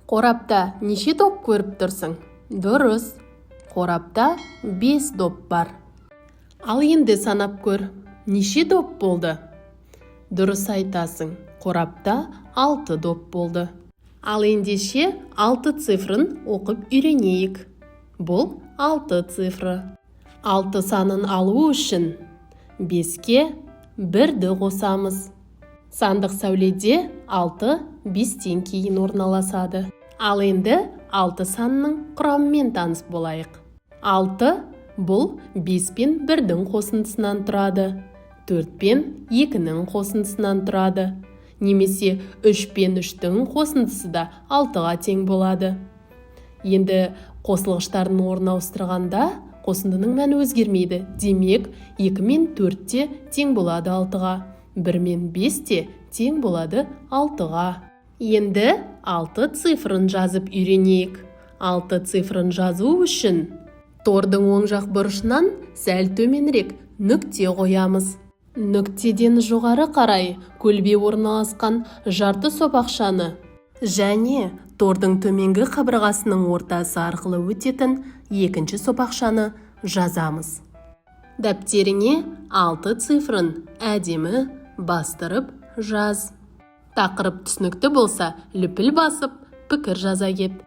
Қорапта неше доп көріп тұрсың? Дұрыс, қорапта 5 доп бар. Ал енді санап көр, неше доп болды? Дұрыс айтасың, қорапта 6 доп болды. Ал ендеше 6 цифрын оқып үйренейік. Бұл 6 цифры. 6 санын алу үшін 5-ке 1-ді қосамыз. Сандық сәуледе 6 5-тен кейін орналасады. Ал енді 6 санының құрамымен таныс болайық. 6 бұл 5 пен 1-дің қосындысынан тұрады, 4 пен 2-нің қосындысынан тұрады, немесе 3 пен 3-тің қосындысы да 6-ға тең болады. Енді қосылғыштарын орын ауыстырғанда қосындының мәні өзгермейді. Демек, 2 мен 4 те тең болады 6-ға, 1 мен 5 те тең болады 6-ға. Енді 6 цифрын жазып үйренейік. 6 цифрын жазу үшін тордың оң жақ бұрышынан сәл төменірек нүкте қоямыз. Нүктеден жоғары қарай көлбей орналасқан жарты сопақшаны және тордың төменгі қабырғасының ортасы арқылы өтетін екінші сопақшаны жазамыз. Дәптеріңе 6 цифрын әдемі бастырып жаз. Тақырып түсінікті болса, лүпіл басып, пікір жаза кет.